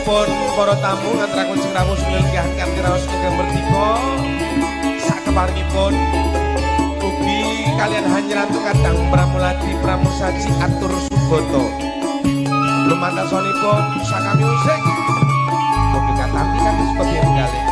Sakeparengipun para tamu ngaturaken sing rawuh sumilenggahan kanthi raos ingkang merdika. Sakeparengipun ugi kalian hanyrantu kadang Pramuladi Pramusaji atur sugata. Lumantasonipun Saka Music. Mugi katampi kanthi sebagian kalih.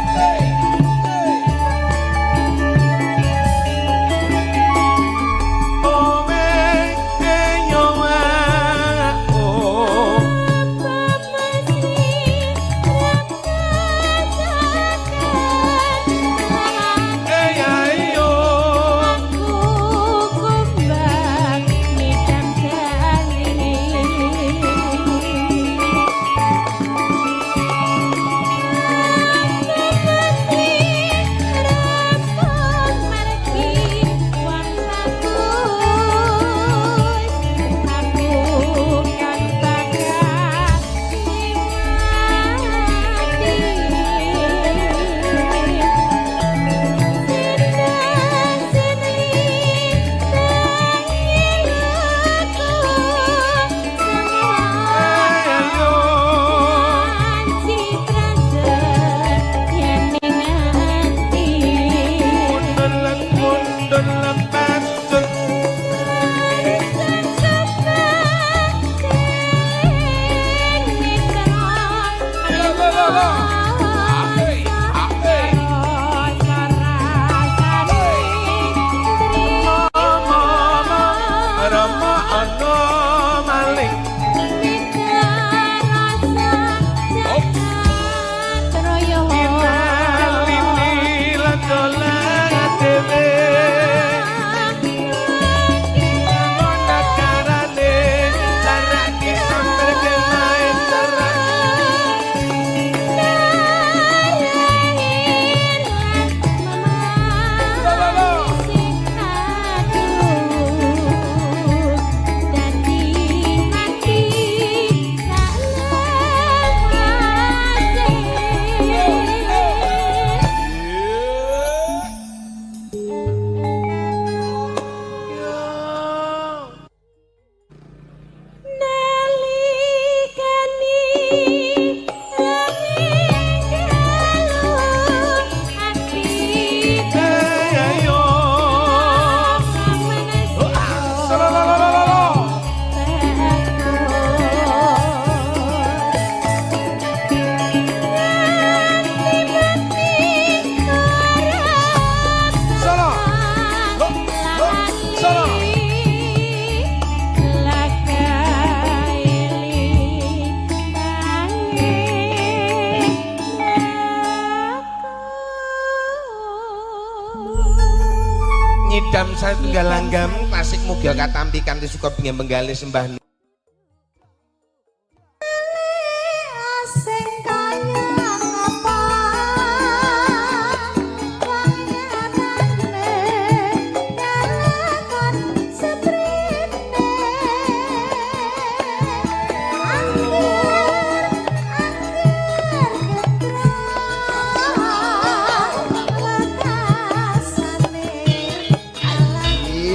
Nyidam satunggal langgam klasik mugia katampi kanthi suka bingem benggali sembah.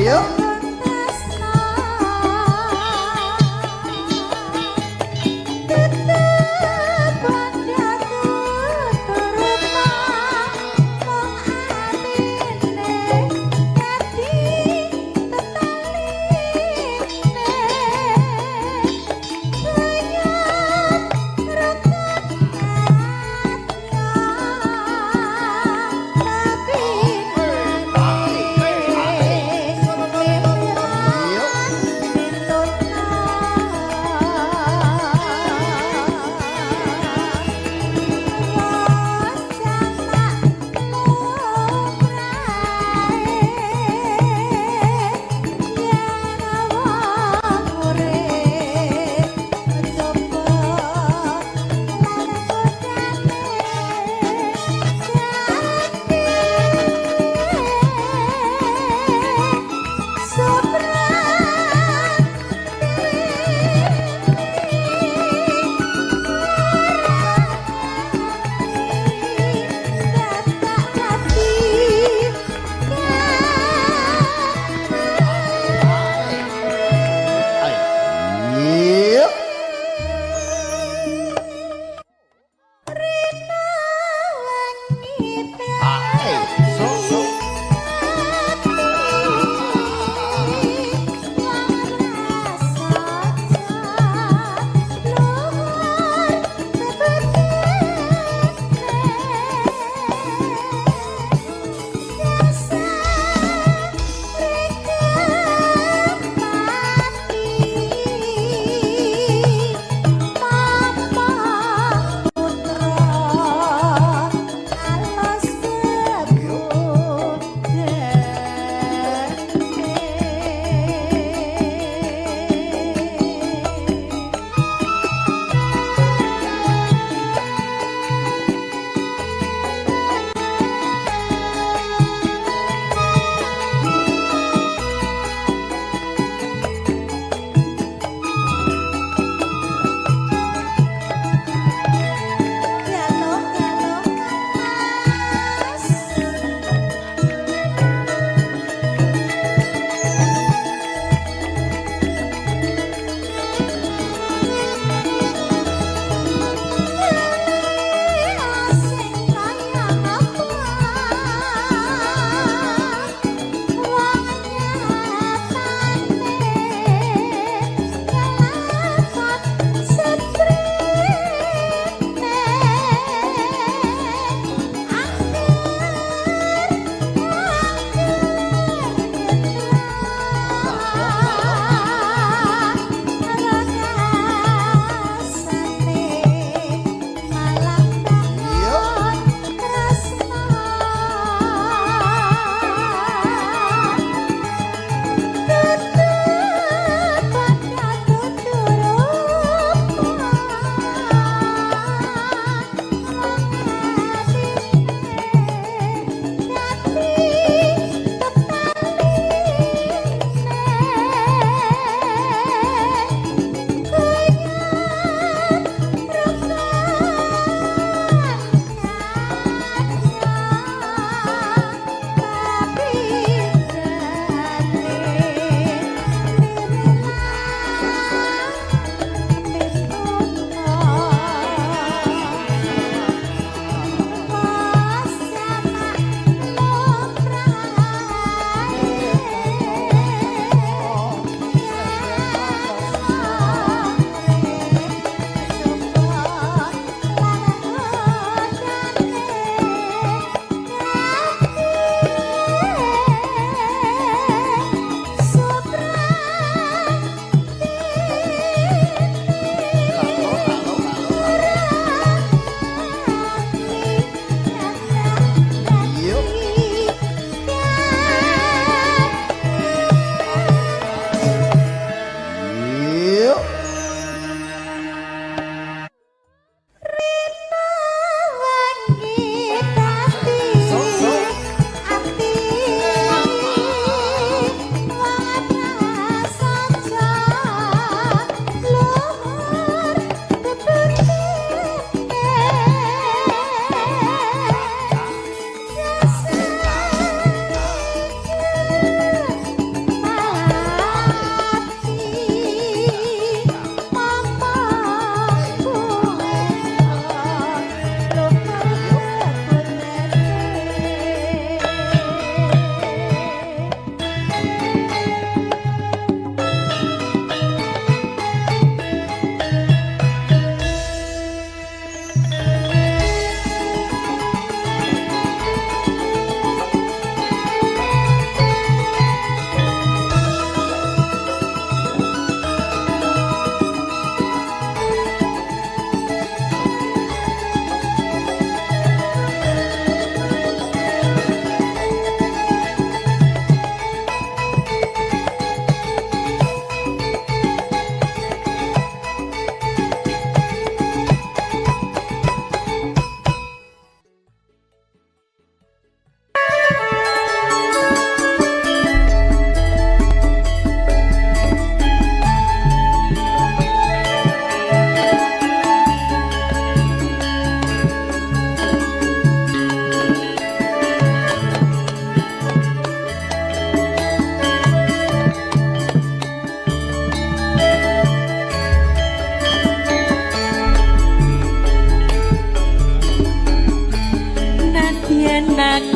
Yuk.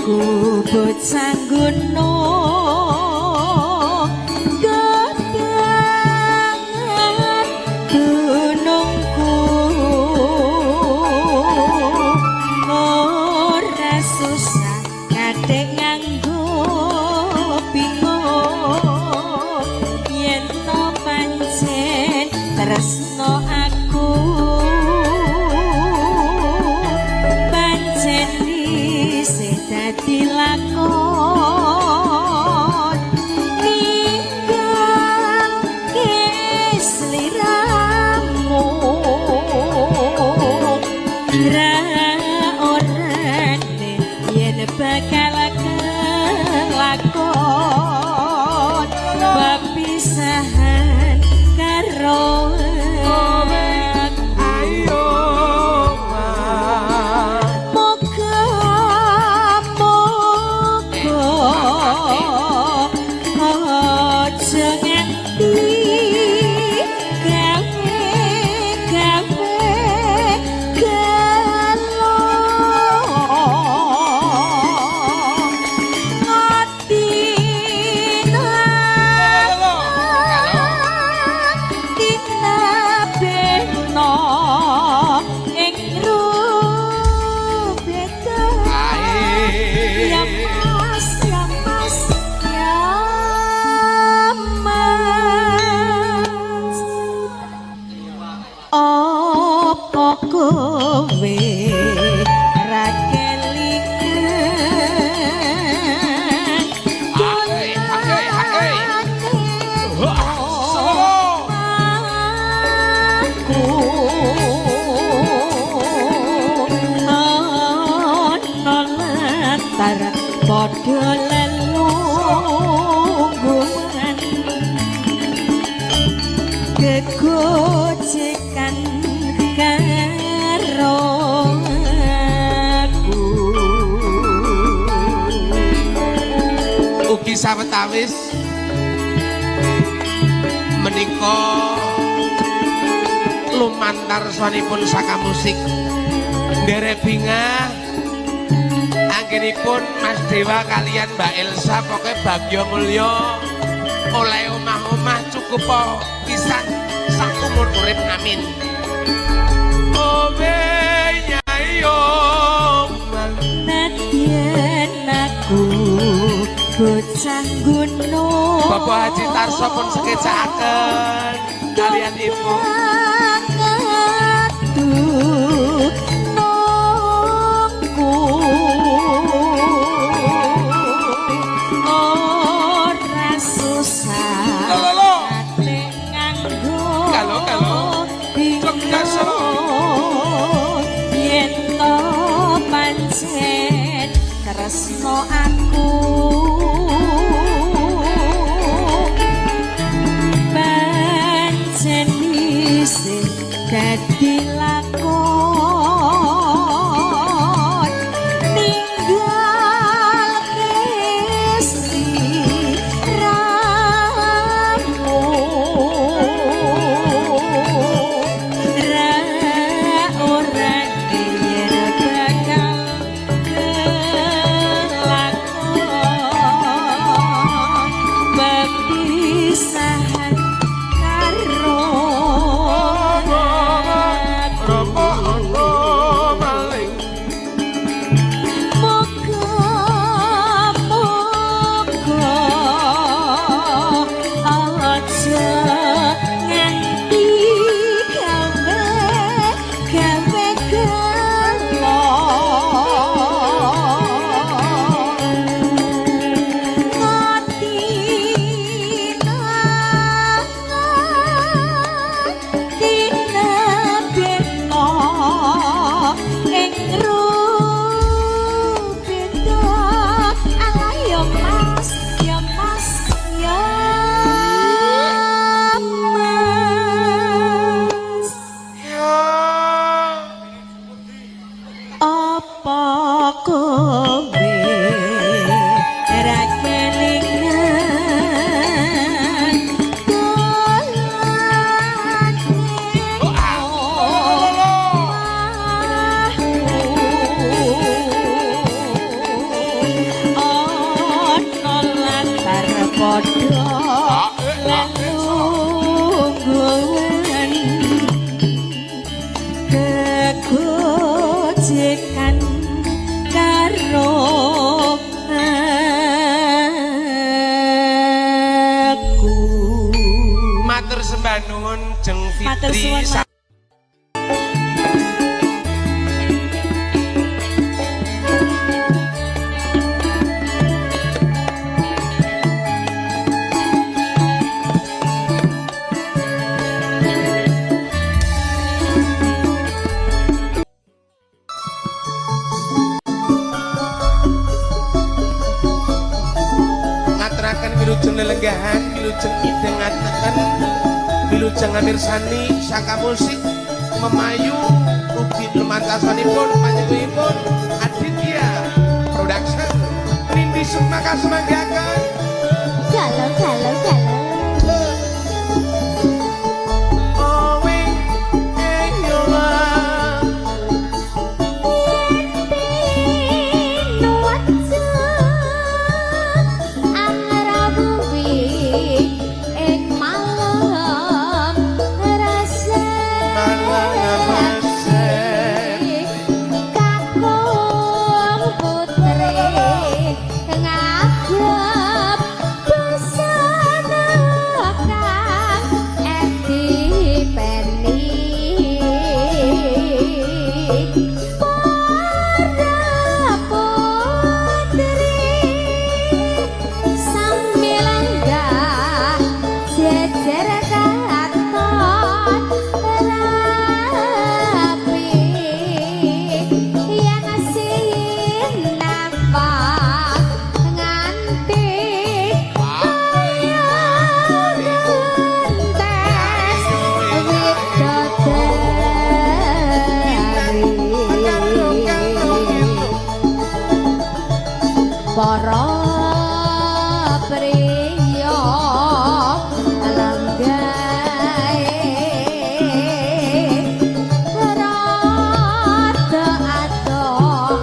Aku bocah gunung kebanget gunungku, ora susah kadek nganggo bingung yen to pancen tresno aku, pancen isih dadi lakon ninggalke sliramu ra orane yen bakal kelakon pepisahan karo aku. Ayo. Moga moga aja nganti gawe gawe gelo ngati tina beno ing rubeda. Ya mas, ya mas, ya mas, apa kowe ra kelingan? Oke, oke, oke. Solo. Aku ana latar padha lelungguhan gegojekan karo aku. Ugi sawetawis menika lumantar swanipun Saka Musik nderek bingah anggenipun Mas Dewa kalian Mbak Elsa, pokoke bagya mulya, oleh omah-omah cukup pisan sak umur urip, amin. Owe nyai omah. Nadyan aku bocah gunung. Bapak Haji Tarso pun sekecakaken kalian Ibu. Nunggu ora susah Lo, lo, lo. ate nganggo Kalau, kalau. Jogja Solo. Yen to pancen tresno aku, pancen isih dadi lakon ninggalke sliramu ra ora yen bakal kelakon pepisahan karo aku. Sembah nuwun Jeng Matur Fitri. suwun. Ngaturaken wilujeng lelenggahan, wilujeng midhangetaken, wilujeng ngamirsani saka musik memayu ugi lumantasanipun panjenenganipun Aditya Production. Nindi Sukma kasumanggaken. Galau galau galau. Owing ing yola. Para putri sami lenggah jejer katon rapi yang sinampak nganti kaya gentes widodari. Para priya lenggahe rada adoh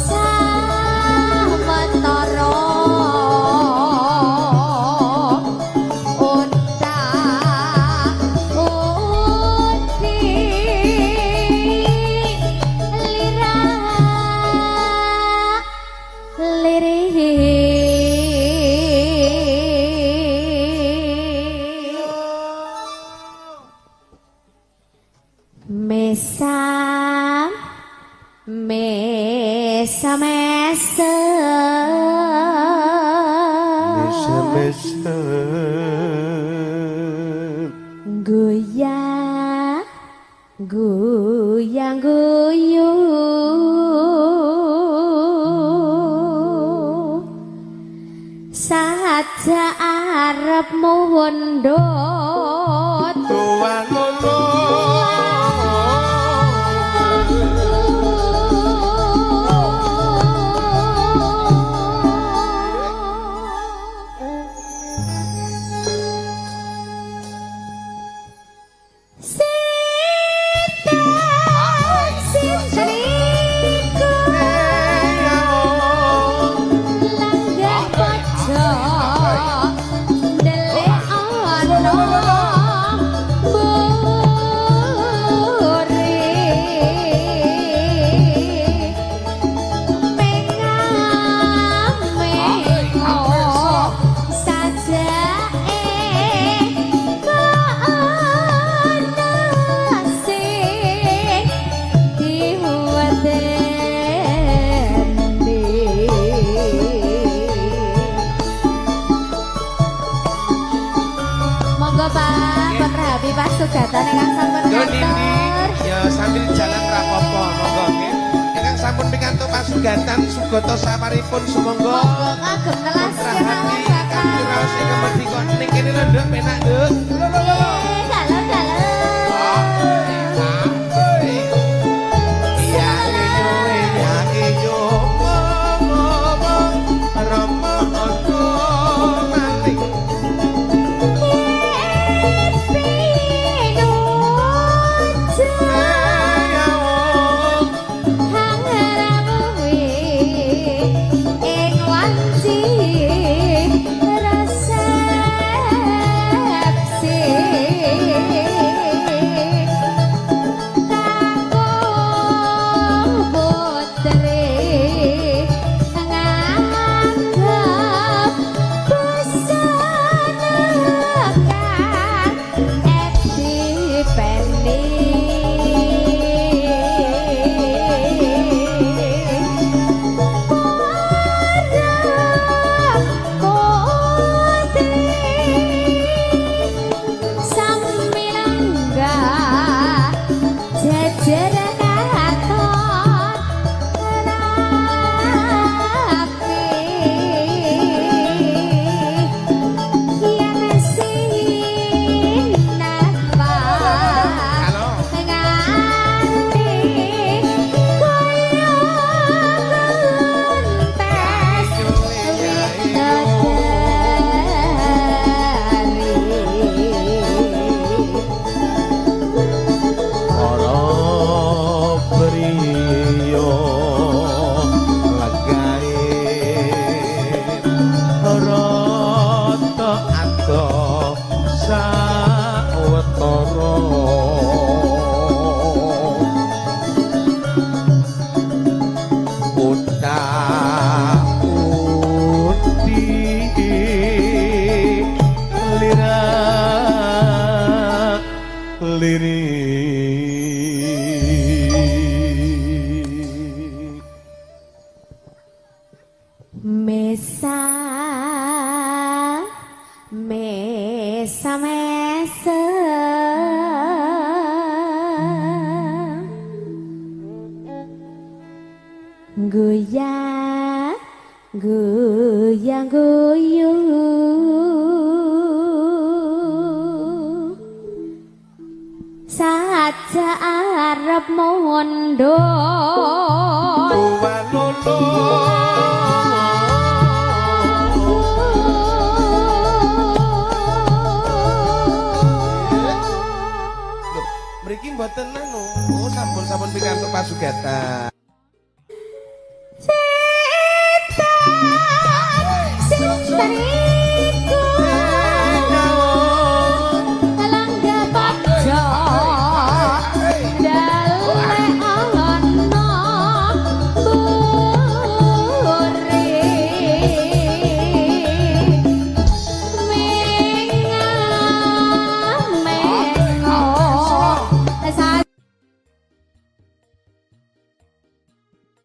sawetara unta uti lirah lirih. Mesam mesam mesem goyang goyang guyu saja arep mundhut. Tuan lolo. Monggo Pak, pun rapi pasugatan ingkang sampun Yo Nindi, ngatur. ya sambil jalan rapopo monggo nggih. Ingkang sampun pikantuk pasugatan sugata saparipun sumangga. Monggo kagem telas Rahati kemawon kanthi Bapak. raos ing kemerdika ning kene lho Nduk, penak Nduk. Lho lho lho. Dalam dalam. Iya iyo iya iyo mo rama ana maling. Resepsi. Ngopeni para putri sami lenggah jejer katon rapi yen sinapa Halo. Nganti kaya gentes widodari. Para priya legae rata adoh sawetara uta uti lirak lirik. Mesa mesa mesa goyang goyang guyu saja arep mondok. Walolo. Lho, mriki mboten anu. Oh, sampun-sampun pikantuk pasugatan. Sing